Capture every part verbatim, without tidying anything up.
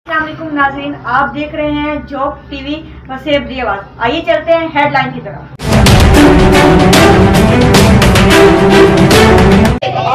السلام علیکم ناظرین، آپ دیکھ رہے ہیں جھوک ٹی وی وسیب دی آواز۔ آئیے چلتے ہیں ہیڈ لائن کی طرف۔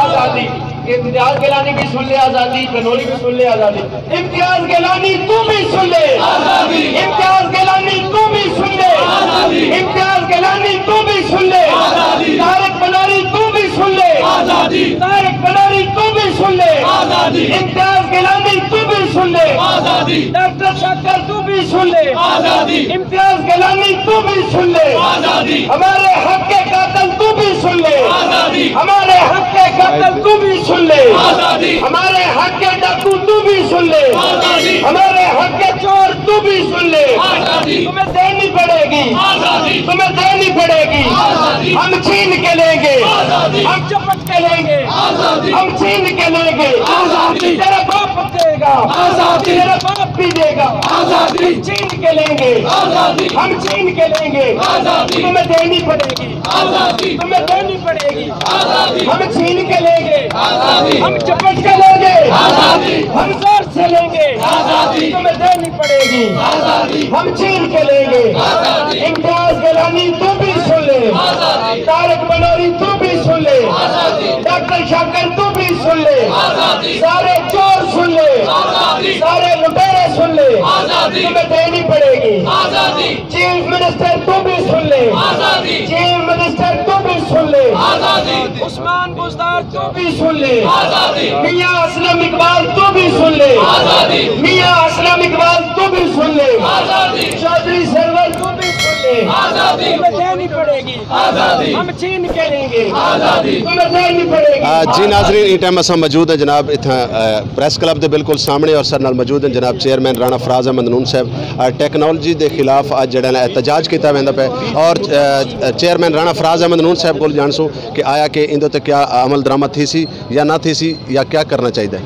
آزادی۔ امتیاز گیلانی بھی سن لے آزادی، گھنوری بھی سن لے آزادی۔ امتیاز گیلانی تو بھی سن لے آزادی۔ امتیاز گیلانی تو بھی سن لے آزادی۔ امتیاز گیلانی تو بھی سن لے آزادی۔ طارق بناری تو بھی سن لے آزادی۔ طارق بناری تو بھی سن لے آزادی۔ امتیاز گیلانی تو بھی سن لے آزادی۔ ڈاکٹر شاکر تو بھی سن لے آزادی۔ امتیاز گیلانی تو بھی سن لے آزادی۔ ہمارے حق کے قاتل تو بھی سن لے آزادی۔ ہمارے حق کے قاتل تو بھی سن لے آزادی۔ ہمارے حق کے ڈاکو تو بھی سن لے آزادی۔ ہمارے حق کے چور تو بھی سن لے آزادی۔ تمہیں دینی پڑے گی آزادی۔ تمہیں دینی پڑے گی آزادی۔ ہم چھین کے لیں گے آزادی۔ ہم چپٹ کے لیں گے آزادی۔ ہم چھین کے لیں گے آزادی۔ تیرا باپ دے گا آزادی۔ تیرا باپ بھی دے گا آزادی۔ ہم چھین کے لیں گے آزادی۔ ہم چھین کے لیں گے آزادی۔ تمہیں دینی پڑے گی آزادی۔ تمہیں دینی پڑے گی آزادی۔ ہم چھین کے لیں گے آزادی۔ ہم چپٹ کے لیں گے آزادی۔ ہم زور سے لیں گے آزادی۔ تمہیں دینی پڑے گی آزادی۔ ہم چھین کے لیں گے آزادی۔ امتیاز گیلانی تو بھی سن لے آزادی۔ طارق بنوری تو بھی سن لے آزادی۔ ڈاکٹر شاکر تو بھی سن لے آزادی۔ سارے چور سن لے آزادی۔ سارے لٹیرے سن لے آزادی۔ تمہیں دینی پڑے گی آزادی۔ چیف منسٹر تو بھی سن لے آزادی۔ چیف منسٹر تو بھی سن لے آزادی۔ عثمان بزدار تو بھی سن لے آزادی۔ میاں اسلم اقبال تو بھی سن لے آزادی۔ میاں اسلم اقبال تو بھی سن لے آزادی۔ چودھری سرور تو بھی سن لے آزادی۔ تمہیں دینی پڑے گی آزادی۔ ہم چھین کے لیں گے آزادی۔ تمہیں دینی پڑے گی آ، جی ناظرین، ایں ٹائم اساں موجود ہیں جناب اتھاں، آ، پریس کلب دے بالکل سامنے اور ساڈے نال موجود ہیں جناب چیئرمین رانا فراز احمد نون صاحب۔ آ، ٹیکنالوجی دے خلاف اڄ جیڑھا نا احتجاج کیتا ویندا پئے اور، آ، چیئرمین رانا فراز احمد نون صاحب کول ڄاݨسوں کہ آیا کہ ایندے تے کیا عمل درآمد تھیسی یا نہ تھیسی یا کیا کرنا چاہیدا ہے؟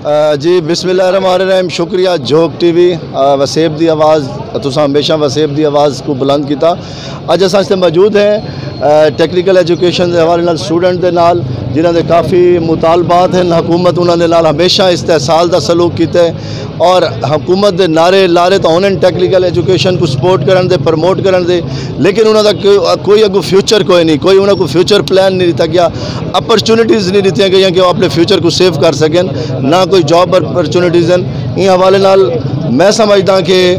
آ، جی، بسم اللہ الرحمن الرحیم۔ شکریہ جھوک ٹی وی، آ، وسیب دی آواز، تساں ہمیشہ وسیب دی آواز کوں بلند کیتا۔ اڄ اساں اتھے موجود ہیں، آ، ٹیکنیکل ایجوکیشن دے حوالے نال اسٹوڈنٹ دے نال، جنہاں دے کافی مطالبات ہیں، حکومت انہاں دے نال ہمیشہ استحصال دا سلوک کیتا ہے اور حکومت دے نعرے لارے تاں ہوندن ٹیکنیکل ایجوکیشن کوں سپورٹ کرݨ دے، پروموٹ کرݨ دے، لیکن انہاں دا کو-، کوئی اڳوں فیوچر کوئی نہیں، کوئی انہاں کوں فیوچر پلان نہیں ݙتا ڳیا، اپرچونیٹیز نہیں ݙتیاں ڳئیاں کہ وہ اپنے فیوچر کوں سیو کر سڳن، نہ کوئی جاب اپرچونیٹیز ہیں۔ ایں حوالے نال میں سمجھداں کہ،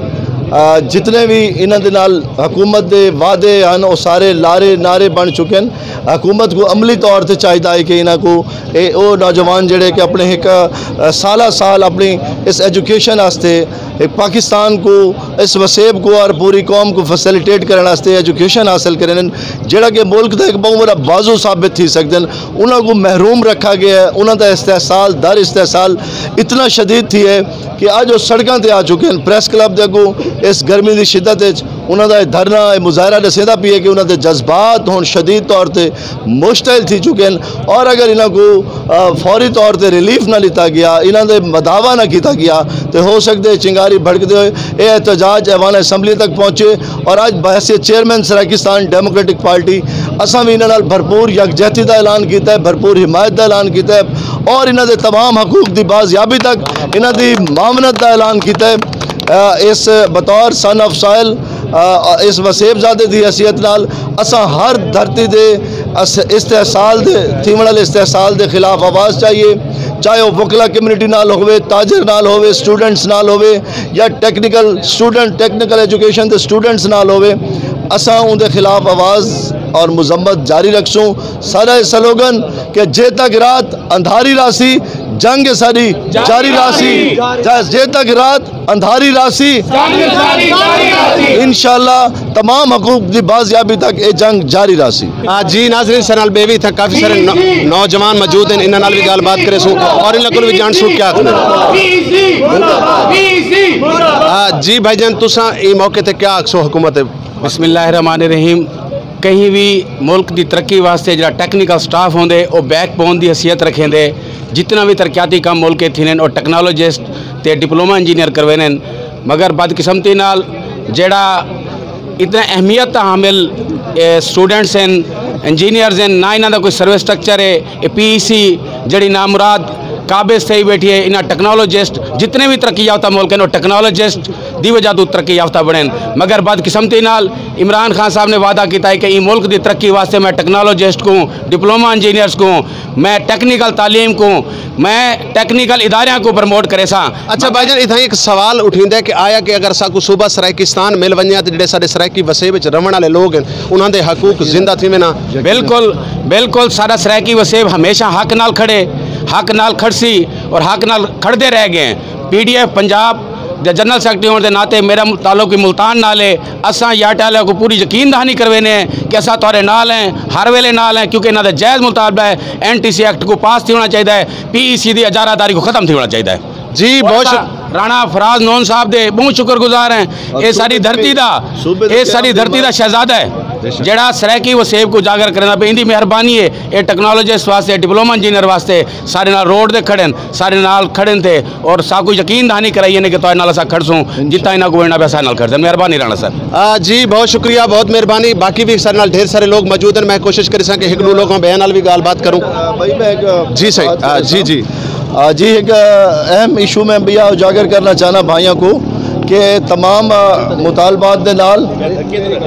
آ، جتنے بھی انہاں دے نال حکومت دے وعدے ہن، وہ سارے لارے نعرے بݨ چکے ہیں۔ حکومت کوں عملی طور تے چاہیدا ہے کہ انہاں کوں اے او نوجوان جڑے کہ اپنے ہک، آ، سالہ سال اپنی اس ایجوکیشن واسطے، ہک پاکستان کوں، اس وسیب کوں اور پوری قوم کوں فیسیلیٹیٹ کرݨ واسطے ایجوکیشن حاصل کرن، جڑا کہ ملک دا ہک بہت بڑا بازو ثابت تھی سڳدن، انہاں کوں محروم رکھا ڳیا ہے۔ انہاں دا استحصال در استحصال اتنا شدید تھی ہے کہ اڄ او سڑکاں تے آ چکے ہیں۔ پریس کلب دے اڳوں اس گرمی دی شدت وچ انہاں دا اے دھرنا، اے مظاہرہ ݙسیندا پئی ہے کہ انہاں دے جذبات ہݨ شدید طور تے مشتعل تھی چکے ہیں، اور اگر انہاں کوں، آ، فوری طور تے ریلیف نہ ݙتا ڳیا، انہاں دے مداوا نہ کیتا ڳیا، تے ہو سڳدے چنگاری بھڑکدے ہوئے اے احتجاج ایوان اسمبلی تک پہنچے۔ اور اڄ بحیثیت چیئرمین سرائیکستان ڈیموکریٹک پارٹی اساں وی انہاں نال بھرپور یکجہتی دا اعلان کیتا ہے، بھرپور حمایت دا اعلان کیتا ہے، اور انہاں دے تمام حقوق دی بازیابی تک انہاں دی معاونت دا اعلان کیتا ہے۔ آ، اس بطور سن آف سوائل، آ، اس وسیب زادے دی حیثیت نال اساں ہر دھرتی دے اس-، استحصال دے، تھیوݨ والے استحصال دے خلاف آواز چاہیے، چاہے وہ وکلا کمیونٹی نال ہووے، تاجر نال ہووے، اسٹوڈنٹس نال ہووے، یا ٹیکنیکل اسٹوڈنٹ، ٹیکنیکل ایجوکیشن دے اسٹوڈنٹس نال ہووے، اساں اون دے خلاف آواز اور مذمت جاری رکھسوں۔ ساݙا اے سلوگن کہ جے تک رات اندھاری راہسی، جنگ ساݙی جاری راہسی۔ جے تک رات اندھاری راہسی، انشاءاللہ تمام حقوق دی بازیابی تک اے جنگ جاری راہسی۔ آ، جی ناظرین، ساݙے نال ٻئے وی اتھاں کافی سارے نو-، نوجوان موجود ہیں، انہاں نال وی ڳالھ بات کریسوں اور انہاں کول وی ڄاݨسوں کیا آکھدے۔ آ، جی بھائی جان، تساں ایں موقع تے کیا آکھسو حکومت؟ بسم اللہ الرحمن الرحیم۔ کہیں وی ملک دی ترقی واسطے جڑا ٹیکنیکل سٹاف ہوندے، او بیک بون دی حیثیت رکھیندے۔ جتنا وی ترقیاتی کم ملک اچ تھیندن، او ٹیکنالوجسٹ تے ڈپلومہ انجینئر کرویندن۔ مگر بدقسمتی نال جڑا اتنا اہمیت دا حامل، اے، اسٹوڈنٹس ہن، انجینئرز ہن، نہ انہاں دا کوئی سروس سٹرکچر ہے۔ اے پی ای سی جڑی نامراد قابض تھئی ویٹھی ہے۔ انہاں ٹیکنالوجسٹ، جتنے بھی ترقی یافتہ ملک ہیں، وہ ٹیکنالوجسٹ دی وجہ تو ترقی یافتہ بنے ہیں۔ مگر بدقسمتی نال عمران خان صاحب نے وعدہ کیتا ہے کہ ایں ملک دی ترقی واسطے میں ٹیکنالوجسٹ کو، ڈپلومہ انجینئرز کو، میں ٹیکنیکل تعلیم کو، میں ٹیکنیکل اداریاں کو پروموٹ کرے ساں۔ اچھا بھائی جان، اتھاں ایک سوال اٹھیندا ہے کہ آیا کہ اگر ساکوں صوبہ سرائیکستان مل ونجے تے جڑے ساڈے سرائیکی وسیب وچ رہن والے لوگ ہیں، انہاں دے حقوق زندہ تھی وینا؟ بالکل، بالکل، ساڈا سرائیکی وسیب ہمیشہ حق نال کھڑے، حق نال کھڑسی اور حق نال کھڑدے رہ گئے ہیں۔ پی ڈی ایف پنجاب دے جنرل سیکرٹری ہونے دے ناطے میرا تعلق بھی ملتان نال ہے۔ اساں یاٹے والے کو پوری یقین دہانی کروینے ہیں کہ اساں تہاڈے نال ہیں، ہر ویلے نال ہیں، کیونکہ انہاں دا جائز مطالبہ ہے، این ٹی سی ایکٹ کو پاس تھی ہونا چاہیے، پی ای سی دی اجارہ داری کو ختم تھی ہونا چاہیے۔ جی، بہت شک- رانا فراز نون صاحب دے بہت شکر گزار ہیں۔ اے ساری دھرتی دا، اے ساری دھرتی دا شہزادہ ہے، جڑا سرائیکی وسیب کو اجاگر کرنا پہ، ان دی مہربانی ہے۔ اے ٹیکنالوجسٹ واسطے، ڈپلومہ انجینئر واسطے سارے نال روڈ دے کھڑن، سارے نال کھڑن تھے اور ساکو یقین دہانی کرائی نے کہ تہاڈے نال اساں کھڑسوں، جتھاں انہاں کو وینا پیا سارے نال کھڑسن۔ مہربانی رانا صاحب۔ آ، جی، بہت شکریہ، بہت مہربانی۔ باقی بھی سارے نال ڈھیر سارے لوگ موجود ہیں، میں کوشش کریساں کہ ہک ڈو لوگاں بیان نال بھی گال بات کروں۔ آ، بھائی، میں ہک جی صحیح، بات آ، کریساں۔ جی، جی۔ آ، جی، ہک اہم ایشو میں بھی آ اجاگر کرنا چاہنا بھائیاں کو کہ تمام، آ، مطالبات دے نال،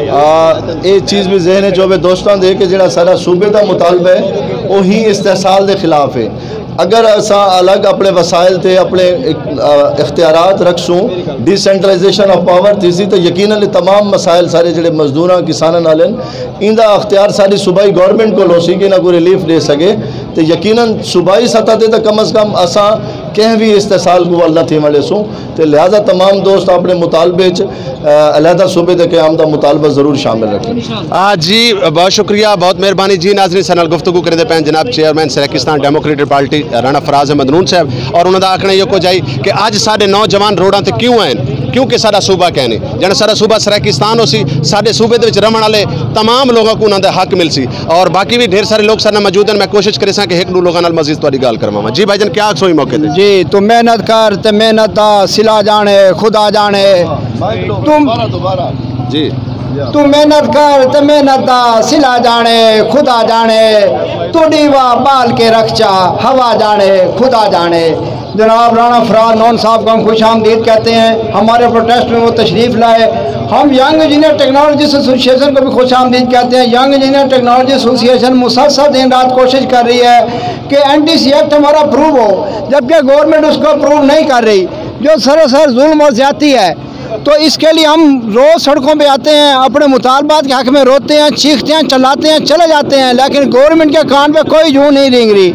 آ، اے چیز بھی ذہن وچ ہوے دوستاں دے کہ جڑا سارا صوبے دا مطالبہ ہے، او ہی استحصال دے خلاف ہے۔ اگر اساں الگ اپنے وسائل تے اپنے اخ-، آ، اختیارات رکھسوں، ڈی سینٹرلائزیشن آف پاور تھیسی، تو یقیناً تمام مسائل سارے جڑے مزدوراں، کساناں نال ہن، ایندا اختیار ساری صوبائی گورنمنٹ کول ہوسی کہ انہاں کو ریلیف ڈے سکے۔ تے یقیناً صوبائی سطح تے تاں کم از کم اساں کہیں بھی استحصال کو ول نہ تھیوݨ ݙیسوں۔ تے لہذا تمام دوست اپنے مطالبے وچ، آ، علیحدہ صوبے دے قیام دا مطالبہ ضرور شامل رکھیں۔ آ، جی، بہت شکریہ، بہت مہربانی۔ جی ناظرین، سارے نال گفتگو کریندے پئے ہن جناب chairman Saraikistan democratic party Rana Faraz Ahmed Noon صاحب، اور انہاں دا آکھݨا ایہو کجھ ہئی کہ اڄ ساݙے نوجوان روڈاں تے کیوں ہن؟ کیونکہ ساݙا صوبہ کائنی۔ جݙاں ساݙا صوبہ سرائیکستان ہوسی، ساݙے صوبے دے وچ رہݨ والے تمام لوگاں کوں انہاں دا حق ملسی۔ اور باقی بھی ڈھیر سارے لوگ سارے نال موجود ہیں، میں کوشش کریساں کہ ہک ݙو لوگاں نال مزید تہاݙی ڳالھ کرواواں۔ جی بھائی جان، کیا آکھسو ایں موقع تے؟ جی، توں محنت کر تے محنت دا صلہ ڄاݨے، خدا ڄاݨے۔ توں دوبارہ، دوبارہ۔ جی۔ توں محنت کر تے محنت دا صلہ ڄاݨے، خدا ڄاݨے۔ توں ݙیوا ٻال کے رکھ چا، ہوا ڄاݨے، خدا ڄاݨے۔ جناب رانا فراز نون صاحب کو ہم خوش آمدید کہتے ہیں، ہمارے پروٹیسٹ میں وہ تشریف لائے۔ ہم ینگ انجینئر ٹیکنالوجسٹ ایسوسی ایشن کو بھی خوش آمدید کہتے ہیں۔ ینگ انجینئر ٹیکنالوجسٹ ایسوسی ایشن مسلسل دن رات کوشش کر رہی ہے کہ این ٹی سی ایکٹ ہمارا اپروو ہو، جبکہ گورنمنٹ اس کو اپروو نہیں کر رہی، جو سراسر ظلم اور زیادتی ہے۔ تو اس کے لیے ہم روز سڑکوں پہ آتے ہیں، اپنے مطالبات کے حق میں روتے ہیں، چیختے ہیں، چلاتے ہیں، چلے جاتے ہیں، لیکن گورنمنٹ کے کان پہ کوئی جوں نہیں رینگ رہی۔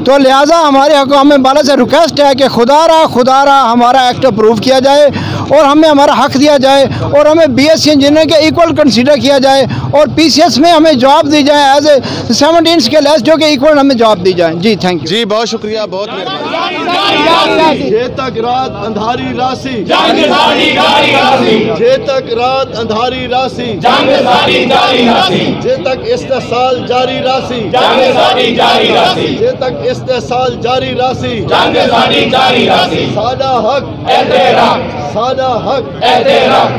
تو لہٰذا ہمارے حکام بالا سے ریکویسٹ ہے کہ خدا را، خدا را ہمارا ایکٹ اپروو کیا جائے اور ہمیں ہمارا حق دیا جائے اور ہمیں بی ایس سی انجینئر کے ایکول کنسیڈر کیا جائے اور پی سی ایس میں ہمیں جاب دی جائے، as a seventeen scale S D O کے ایکول ہمیں جاب دی جائے۔ جی، تھینک یو۔ جی، بہت شکریہ، بہت مہربانی۔ جے تک رات اندھاری راہسی، جنگ ساݙی جاری راہسی۔ جے تک رات اندھاری راہسی، جنگ ساݙی جاری راہسی۔ جے تک استحصال جاری راہسی، جنگ ساݙی جاری راہسی۔ جے تک استحصال جاری راہسی، جنگ ساݙی جاری راہسی۔ ساݙا حق ایتھے رکھ، ساݙا حق ایتھے رکھ۔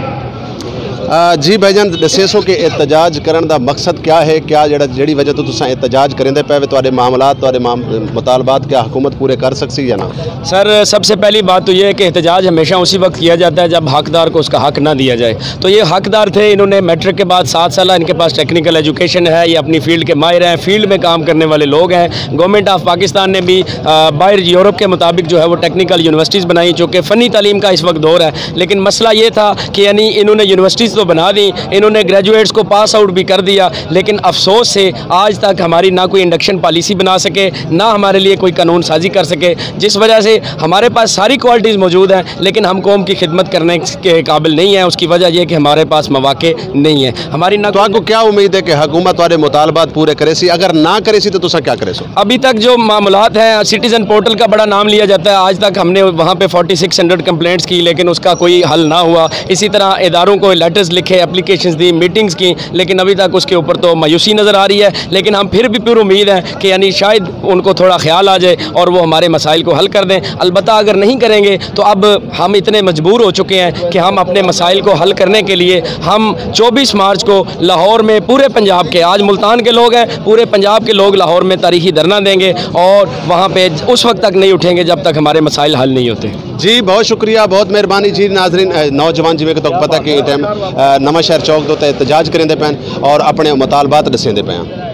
آ، جی بھائی جان، ݙسیسو کہ احتجاج کرݨ دا مقصد کیا ہے؟ کیا جڑا، جڑی وجہ توں تساں احتجاج کریندے پئے وے، تہاݙے معاملات، تہاݙے معام-، مطالبات کیا حکومت پورے کر سکسی یا نہ؟ سر، سب سے پہلی بات تو یہ ہے کہ احتجاج ہمیشہ اسی وقت کیا جاتا ہے جب حقدار کو اس کا حق نہ دیا جائے۔ تو یہ حقدار تھے، انہوں نے میٹرک کے بعد سات سالہ ان کے پاس ٹیکنیکل ایجوکیشن ہے، یہ اپنی فیلڈ کے ماہر ہیں، فیلڈ میں کام کرنے والے لوگ ہیں۔ گورنمنٹ آف پاکستان نے بھی، آ، باہر یورپ کے مطابق جو ہے وہ ٹیکنیکل یونیورسٹیز بنائی، چونکہ فنی تعلیم کا اس وقت دور ہے۔ لیکن مسئلہ یہ تھا کہ یعنی انہوں نے یونیورسٹیز تو بنا دی، انہوں نے گریجویٹس کو پاس آؤٹ بھی کر دیا، لیکن افسوس سے آج تک ہماری نہ کوئی انڈکشن پالیسی بنا سکے، نہ ہمارے لیے کوئی قانون سازی کر سکے، جس وجہ سے ہمارے پاس ساری کوالٹیز موجود ہیں، لیکن ہم قوم کی خدمت کرنے کے قابل نہیں ہیں۔ اس کی وجہ یہ کہ ہمارے پاس مواقع نہیں ہے۔ ہماری نہ تہاکوں کیا امید ہے کہ حکومت تہاݙے مطالبات پورے کریسی؟ اگر نہ کریسی تو تساں کیا کریسو؟ ابھی تک جو معاملات ہیں، سٹیزن پورٹل کا بڑا نام لیا جاتا ہے، آج تک ہم نے وہاں پہ فورٹی سکس ہنڈریڈ کمپلینٹس کی، لیکن اس کا کوئی حل نہ ہوا۔ اسی طرح اداروں کو لیٹر لکھے، اپلیکیشنز دی، میٹنگز کی، لیکن ابھی تک اس کے اوپر تو مایوسی نظر آ رہی ہے۔ لیکن ہم پھر بھی پر امید ہیں کہ یعنی شاید ان کو تھوڑا خیال آ جائے اور وہ ہمارے مسائل کو حل کر دیں۔ البتہ اگر نہیں کریں گے تو اب ہم اتنے مجبور ہو چکے ہیں کہ ہم اپنے مسائل کو حل کرنے کے لیے ہم چوبیس مارچ کو لاہور میں پورے پنجاب کے، آج ملتان کے لوگ ہیں، پورے پنجاب کے لوگ لاہور میں تاریخی دھرنا دیں گے اور وہاں پہ اس وقت تک نہیں اٹھیں گے جب تک ہمارے مسائل حل نہیں ہوتے۔ جی، بہت شکریہ، بہت مہربانی جی۔ ناظرین، اے، نوجوان جیویں کہ تہاکوں پتہ کہ ایں ٹائم، اے، نواں شہر چوک دے اتے احتجاج کریندے پئے ہن اور اپنے مطالبات ݙسیندے پئے ہن۔